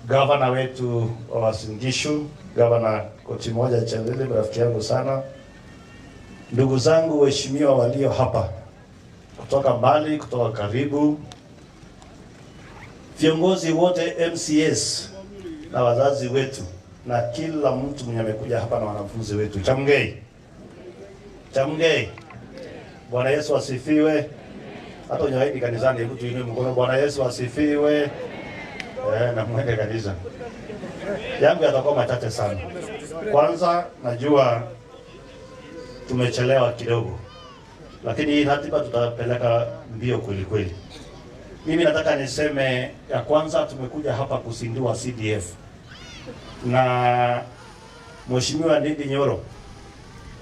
Gavana wetu wa Uasin Gishu, Gavana Koti Moja Chelele, rafiki yangu sana, ndugu zangu waheshimiwa walio hapa kutoka mbali, kutoka karibu, viongozi wote MCAs na wazazi wetu na kila mtu mwenye amekuja hapa na wanafunzi wetu. Chamgei, chamgei. Bwana Yesu asifiwe. Hata unyawaidi kanisani, hebu tuinue mkono. Bwana Yesu asifiwe. Na mwende kanisa. Yangu yatakuwa machache sana. Kwanza najua tumechelewa kidogo, lakini hii ratiba tutapeleka mbio kweli kweli. Mimi nataka niseme ya kwanza, tumekuja hapa kuzindua CDF na Mheshimiwa Ndindi Nyoro.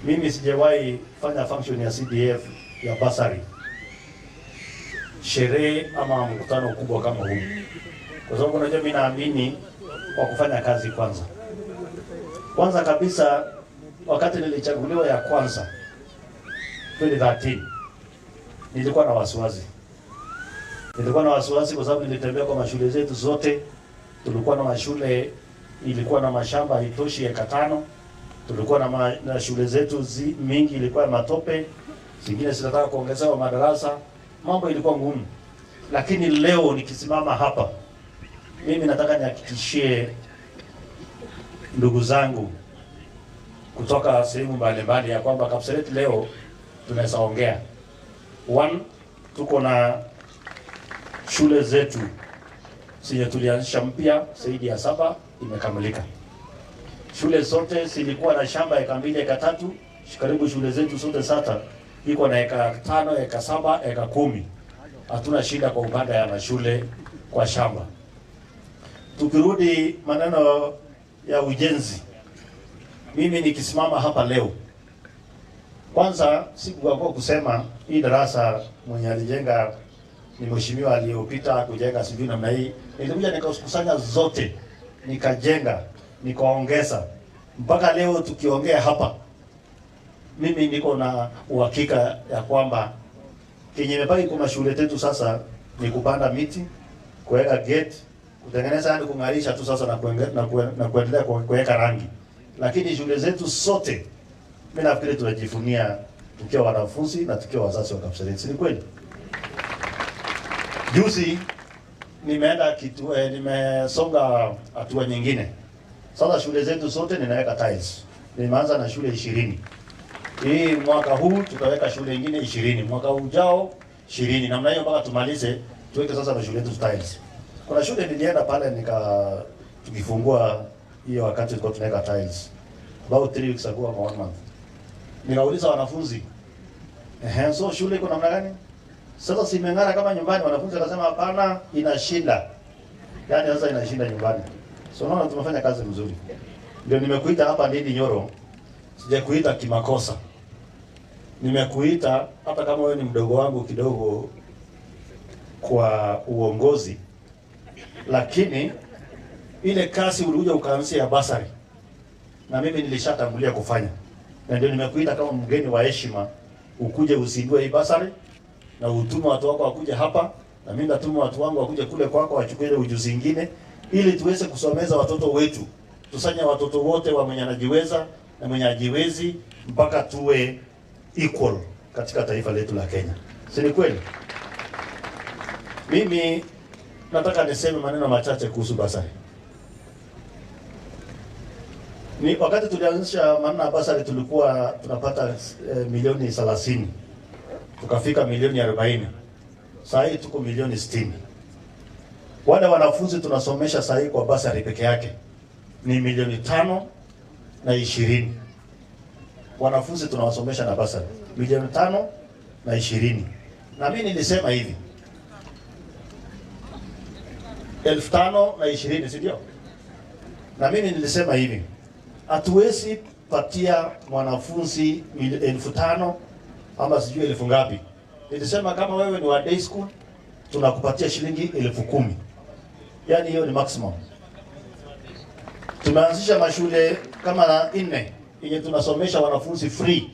Mimi sijawahi fanya function ya CDF ya bursary, sherehe ama mkutano kubwa kama huu, kwa sababu unajua mimi naamini kwa kufanya kazi kwanza. Kwanza kabisa, wakati nilichaguliwa ya kwanza 2013 nilikuwa na wasiwasi. Nilikuwa na wasiwasi kwa sababu nilitembea kwa mashule zetu zote. Tulikuwa na mashule ilikuwa na mashamba haitoshi eka 5. Tulikuwa na shule zetu mingi ilikuwa ya matope, zingine zinataka kuongezewa madarasa, mambo ilikuwa ngumu. Lakini leo nikisimama hapa, mimi nataka nihakikishie ndugu zangu kutoka sehemu mbalimbali ya kwamba Kapseret leo tunaweza ongea. One, tuko na shule zetu zenye tulianzisha mpya zaidi ya 7 imekamilika. Shule zote zilikuwa na shamba eka 2, eka 3, karibu shule zetu zote sasa iko na eka 5, eka 7, eka 10. Hatuna shida kwa upande ya mashule kwa shamba. Tukirudi maneno ya ujenzi, mimi nikisimama hapa leo, kwanza sikuwa kusema hii darasa mwenye alijenga ni mheshimiwa aliyopita kujenga sijui namna hii. Nilikuja nikakusanya zote, nikajenga, nikaongeza. Mpaka leo tukiongea hapa, mimi niko na uhakika ya kwamba kenye imebaki kwa mashule yetu sasa ni kupanda miti, kuweka gate, kutengeneza, yani kung'arisha tu sasa na kuendelea kuweka rangi. Lakini shule zetu sote mimi nafikiri tunajivunia tukiwa wanafunzi na tukiwa wazazi wa Kapseret. Si ni kweli? Juzi nimeenda kitu, nimesonga hatua nyingine. Sasa shule zetu zote ninaweka tiles. Nimeanza na shule 20. Hii mwaka huu tutaweka shule nyingine 20, mwaka ujao 20. Namna hiyo mpaka tumalize tuweke sasa na shule zetu tiles. Kuna shule nilienda pale tukifungua hiyo wakati tulikuwa tunaweka tiles. About 3 weeks ago ama 1 month. Nikauliza wanafunzi, so shule iko namna gani? Sasa si imeng'ara kama nyumbani? Wanafunzi wakasema hapana, inashinda. Yaani sasa inashinda nyumbani. So unaona tumefanya kazi mzuri. Ndio nimekuita hapa Ndindi Nyoro. Sijakuita kimakosa. Nimekuita hata kama wewe ni mdogo wangu kidogo kwa uongozi, lakini ile kazi ulikuja ukaanzia ya basari na mimi nilishatangulia kufanya. Na ndio nimekuita kama mgeni wa heshima ukuje uzindue hii basari na utume watu wako wakuje hapa na mimi natuma watu wangu wakuje kule kwako wachukue ile ujuzi nyingine ili tuweze kusomeza watoto wetu. Tusanye watoto wote wa mwenye anajiweza na mwenye hajiwezi mpaka tuwe equal katika taifa letu la Kenya. Si ni kweli? Mimi nataka niseme maneno machache kuhusu basari. Ni wakati tulianzisha maneno ya basari tulikuwa tunapata milioni 30. Tukafika milioni 40. Saa hii tuko milioni 60. Wale wanafunzi tunasomesha saa hii kwa basari peke yake ni milioni 5 na 20. Wanafunzi tunawasomesha na basari milioni 5 na 20. Na mimi nilisema hivi 5,020, si ndio? Na mimi nilisema hivi, hatuwezi patia mwanafunzi 5,000 ama sijui 1,000 ngapi. Nilisema kama wewe ni wa day school tunakupatia shilingi 10,000. Yaani hiyo ni maximum. Tumeanzisha mashule kama 4 yenye tunasomesha wanafunzi free.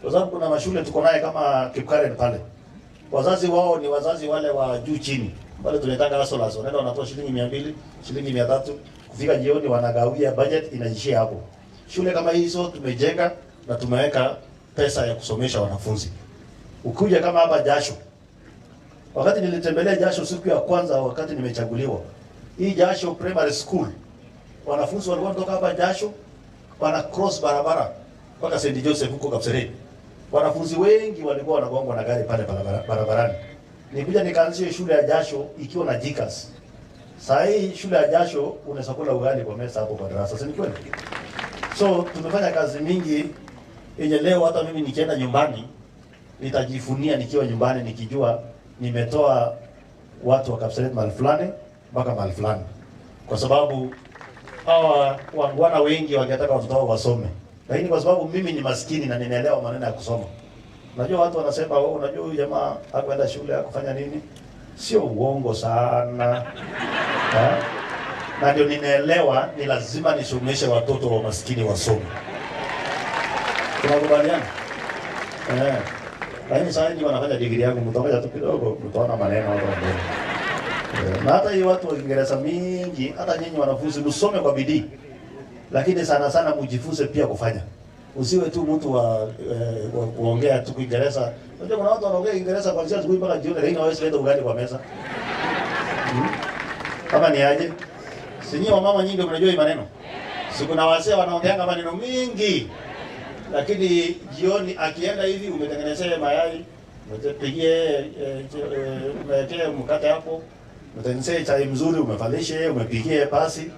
Kwa sababu kuna mashule tuko naye kama Kipkaren pale. Wazazi wao ni wazazi wale wa juu chini. Wale tunaitanga hustlers, wanaenda wanatoa shilingi 200, shilingi 300, kufika jioni wanagawia, budget inaishia hapo. Shule kama hizo tumejenga na tumeweka pesa ya kusomesha wanafunzi. Ukija kama hapa Jasho, wakati nilitembelea Jasho siku ya kwanza wakati nimechaguliwa, hii Jasho Primary School wanafunzi walikuwa wanatoka hapa Jasho wana cross barabara mpaka St. Joseph huko Kapseret. Wanafunzi wengi walikuwa wanagongwa na gari pale barabarani. Nikuja nikaanzisha shule ya Jasho ikiwa na jikas. Saa hii shule ya Jasho unaweza kula ugali kwa meza hapo kwa darasa, si ni kweli? So tumefanya kazi mingi yenye leo hata mimi nikienda nyumbani nitajifunia nikiwa nyumbani nikijua nimetoa watu wa Kapseret mahali fulani mpaka mahali fulani, kwa sababu hawa wangwana wengi wangetaka watoto wao wasome, lakini kwa sababu mimi ni maskini na ninaelewa maneno ya kusoma. Unajua watu wanasema wewe, unajua huyu jamaa hakwenda shule, hakufanya nini. Sio uongo sana ha? Na ndio ninaelewa ni lazima nisomeshe watoto wa maskini wasome. Tunakubaliana? Eh. Lakini sasa hivi wanafanya degree yangu, mtakuja tu kidogo mtaona maneno hapo mbele. Na hata hii watu wa Kiingereza mingi, hata nyinyi wanafunzi msome kwa bidii. Lakini sana sana mjifunze pia kufanya. Usiwe tu mtu wa kuongea tu Kiingereza. Unajua kuna watu wanaongea Kiingereza kuanzia asubuhi mpaka jioni, lakini hawawezi kuleta ugali kwa meza. Kama ni aje? Si nyinyi wamama nyingi mnajua hii maneno? Si kuna wazee wanaongea maneno mingi. Lakini jioni akienda hivi umetengenezea mayai, umepigie umewekea mkate hapo, umetengenezea chai mzuri, umevalishe, umepigie pasi.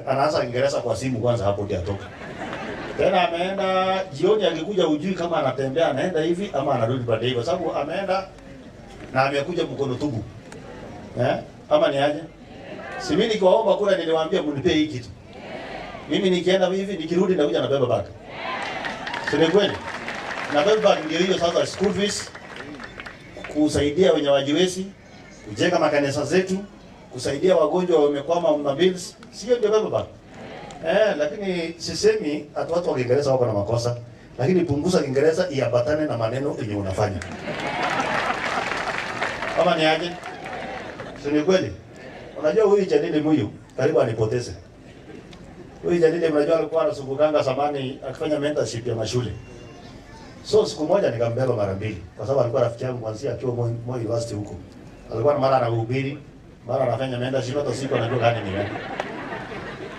Anaanza Kiingereza kwa simu kwanza hapo ndio atoka. Tena ameenda jioni akikuja ujui kama anatembea anaenda hivi ama anarudi baadaye, kwa sababu ameenda na amekuja mkono tubu. Ama ni aje? Si mimi nikiwaomba kura niliwaambia mnipe hii kitu. Mimi nikienda hivi nikirudi nakuja na beba bag. Si ni kweli? Na beba bag ndio hiyo sasa, school fees, kusaidia wenye wajiwezi, kujenga makanisa zetu, kusaidia wagonjwa wamekwama na bills, sio ndio beba bag? Lakini sisemi ati watu wa Kiingereza wako na makosa, lakini punguza Kiingereza iambatane na maneno yenye unafanya. Kama ni aje? Si ni kweli? Unajua huyu Jadili Muyu karibu anipoteze. Huyu Jadili mnajua alikuwa anasungukanga zamani akifanya mentorship ya mashule. So siku moja nikambeba mara mbili kwa sababu alikuwa rafiki yangu kuanzia akiwa Moi University huko. Alikuwa mara anahubiri, mara anafanya mentorship, hata siku anajua gani ni gani.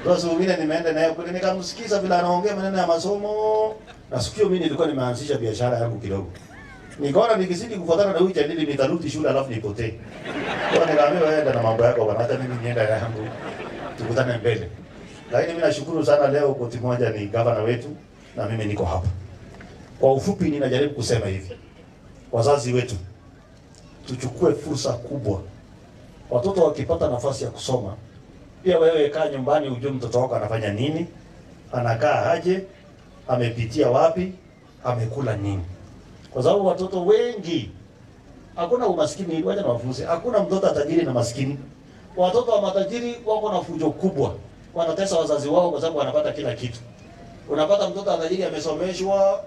Sasa mwingine nimeenda naye kule nikamsikiza vile anaongea maneno ya masomo, na siku hiyo mimi nilikuwa nimeanzisha biashara yangu kidogo. Nikaona nikizidi kufuatana na huyu Jadili nitarudi shule alafu nipotee. Kwa nikaambia wewe enda na mambo yako bwana, hata mimi nienda yangu, tukutane mbele. Lakini mimi nashukuru sana leo koti moja ni governor wetu na mimi niko hapa. Kwa ufupi ninajaribu kusema hivi. Wazazi wetu tuchukue fursa kubwa. Watoto wakipata nafasi ya kusoma, pia wewe kaa nyumbani ujue mtoto wako anafanya nini, anakaa aje, amepitia wapi, amekula nini. Kwa sababu watoto wengi hakuna umaskini, wacha na wafunze. Hakuna mtoto tajiri na maskini. Watoto wa matajiri wako na fujo kubwa. Wanatesa wazazi wao kwa sababu wanapata kila kitu. Unapata mtoto tajiri amesomeshwa,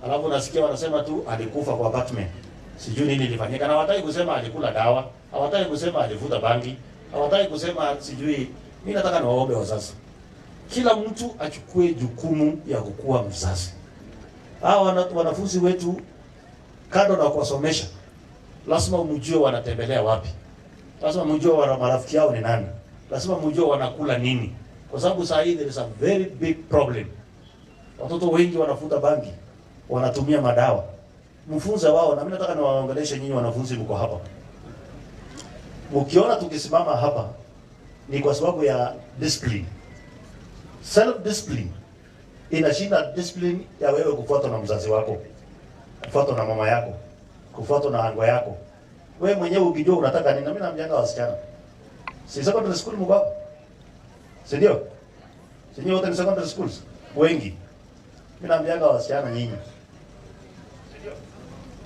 alafu unasikia wanasema tu alikufa kwa apartment. Sijui nini ilifanyika. Na hawataki kusema alikula dawa, hawataki kusema alivuta bangi, hawataki kusema sijui. Mimi nataka niwaombe wazazi. Kila mtu achukue jukumu ya kukua mzazi. Hawa wanafunzi wetu kando na kuwasomesha, lazima umjue wanatembelea wapi. Lazima mjue wana marafiki yao ni nani. Lazima mjue wanakula nini. Kwa sababu saa hii there is a very big problem. Watoto wengi wanafuta bangi, wanatumia madawa. Mfunze wao, na mimi nataka niwaongeleshe nyinyi wanafunzi mko hapa. Mkiona tukisimama hapa ni kwa sababu ya discipline. Self discipline inashinda discipline ya wewe kufuatwa na mzazi wako, kufuatwa na mama yako, kufuatwa na ango yako. Wewe mwenyewe ukijua unataka nini. Na mimi naambianga wasichana, si secondary school mko hapa? Si ndio? Si nyinyi wote ni secondary schools? Wengi. Mimi naambianga wasichana nyinyi,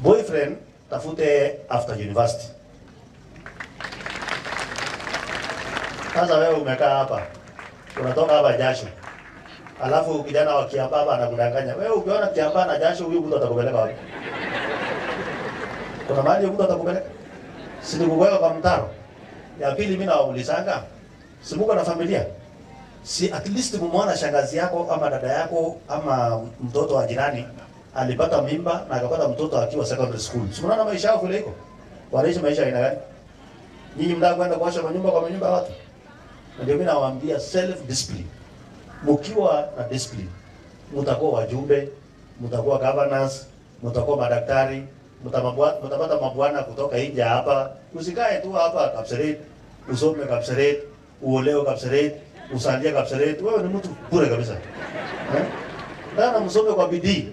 boyfriend tafute after university. Sasa wewe umekaa hapa, unatoka hapa jasho, alafu kijana wa Kiambaa anakudanganya. Wewe ukiona Kiambaa na jasho, huyu mtu atakupeleka wapi? Kuna mahali mtu atakupeleka? Si ni kukuweka kwa mtaro. Ya pili, mimi nawaulizanga, si muko na familia? Si at least mumwona shangazi yako ama dada yako ama mtoto wa jirani alipata mimba na akapata mtoto akiwa secondary school. Si mnaona maisha yao vile iko? Wanaishi maisha aina gani? Nyinyi mnataka kwenda kuosha manyumba kwa manyumba ya watu? Na ndio mimi nawaambia self discipline. Mkiwa na discipline, mtakuwa wajumbe, mtakuwa governors, mtakuwa madaktari, mtapata mabwana kutoka nje hapa. Usikae tu hapa Kapseret, usome Kapseret, uolewe Kapseret, usalie Kapseret. Wewe ni mtu bure kabisa. Eh? Ndana msome kwa bidii.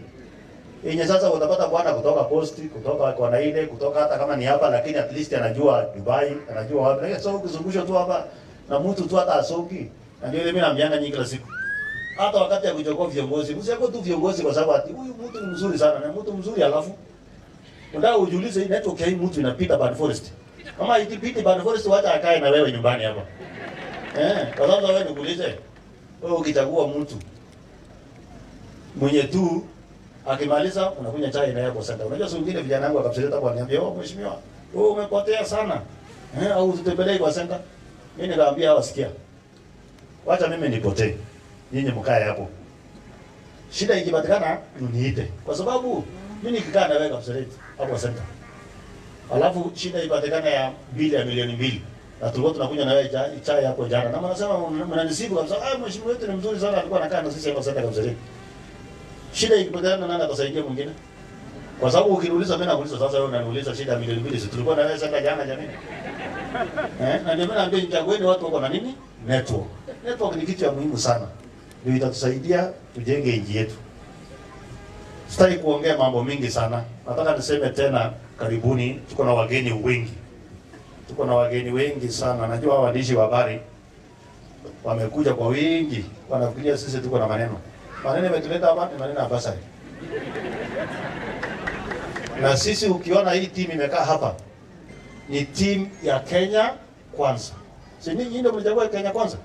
Yenye sasa utapata bwana kutoka Coast, kutoka kwa ile, kutoka hata kama ni hapa, lakini at least anajua Dubai, anajua wapi. Lakini sasa ukizungusha tu hapa na mtu tu hata asoki. Na ndio ile mimi naambianga nyinyi kila siku. Hata wakati ya kuchagua viongozi, msichague tu viongozi kwa sababu ati huyu mtu ni mzuri sana, na mtu mzuri alafu unataka ujiulize hii network ya hii mtu inapita Bad Forest. Kama ikipita Bad Forest, wacha akae na wewe nyumbani hapa. Kwa sababu wewe nikuulize, wewe ukichagua mtu mwenye tu akimaliza unakunywa chai na yeye kwa center. Unajua siku nyingine vijana wangu wakapseleta hapo wananiambia, "Oh mheshimiwa, wewe umepotea sana. Au ututembelee kwa center." Mimi nikaambia hawa, sikia. Wacha mimi nipotee. Nyinyi mkae hapo. Shida ikipatikana uniite. Kwa sababu mimi nikikaa na wewe Kapseret hapo center. Alafu shida ipatikana ya bili ya milioni 2. Na tulikuwa tunakunywa na wewe chai hapo jana. Na mnasema mnanisifu kabisa. Ah, mheshimiwa wetu ni mzuri sana, alikuwa anakaa na sisi hapo center Kapseret. Shida ikipatikana nani atasaidia mwingine? Kwa sababu ukiniuliza mimi nakuuliza sasa, wewe unaniuliza shida ya milioni 2, si tulikuwa na wewe center jana jamani? Na ndio maana naambia chagueni watu wako na nini? Network. Network ni kitu ya muhimu sana. Ndio itatusaidia tujenge nchi yetu. Sitaki kuongea mambo mingi sana. Nataka niseme tena, karibuni, tuko na wageni wengi. Tuko na wageni wengi sana. Najua waandishi wa habari wamekuja kwa wingi, wanafikiria sisi tuko na maneno. Maneno imetuleta hapa ni maneno ya bursary. Na sisi ukiona hii timu imekaa hapa ni timu ya Kenya Kwanza. Si ninyi ndio mlichagua Kenya Kwanza?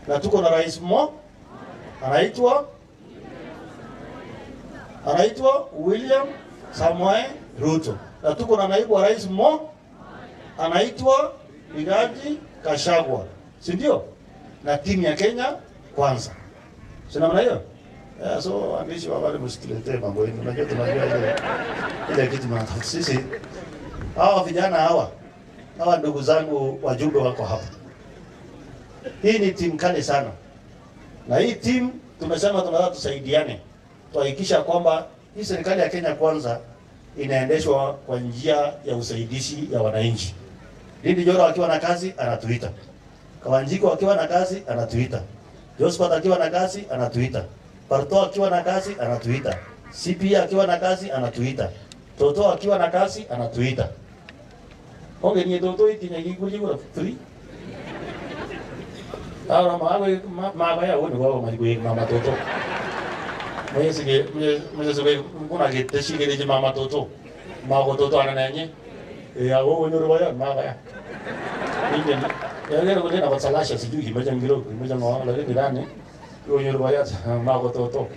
Na tuko na rais mmoja anaitwa William Samoei Ruto. Na tuko na naibu wa rais mmoja anaitwa Rigathi Gachagua. Si ndio? Na timu ya Kenya Kwanza. Si namna hiyo? Yeah, so waandishi wa habari msituletee mambo yenu. Unajua tunajua ile kitu mnataka. Sisi hawa vijana hawa ndugu zangu wajumbe wako hapa. Hii ni timu kali sana. Na hii timu tumesema tunataka tusaidiane. Tuhakikisha kwamba hii serikali ya Kenya Kwanza inaendeshwa kwa njia ya usaidizi ya wananchi. Ndindi Nyoro akiwa na kazi anatuita. Kawanjiku akiwa na kazi anatuita. Josephat akiwa na kazi anatuita. Barto akiwa na kazi anatuita. CP akiwa na kazi anatuita. Toto akiwa na kazi anatuita. Onge ni Toto itinya kikuji free. Ahora mago ya bueno wao majibu mama Toto. Mwenye kuna kiteshi kile mama Toto. Mago Toto ananenye. Ya wewe ndio baya maga ya. Ingen. Ya leo kule na kwa sijui kimeja ngiro kimeja ngwa lakini ndani. Wewe ndio baya mago Toto.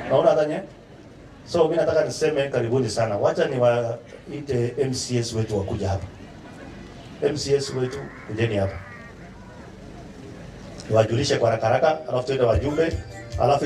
Naona tanya. So mimi nataka niseme karibuni sana. Wacha niwaite MCS wetu wakuja hapa. MCS wetu kujeni hapa. Wajulishe kwa haraka haraka, alafu tuende wajumbe, alafu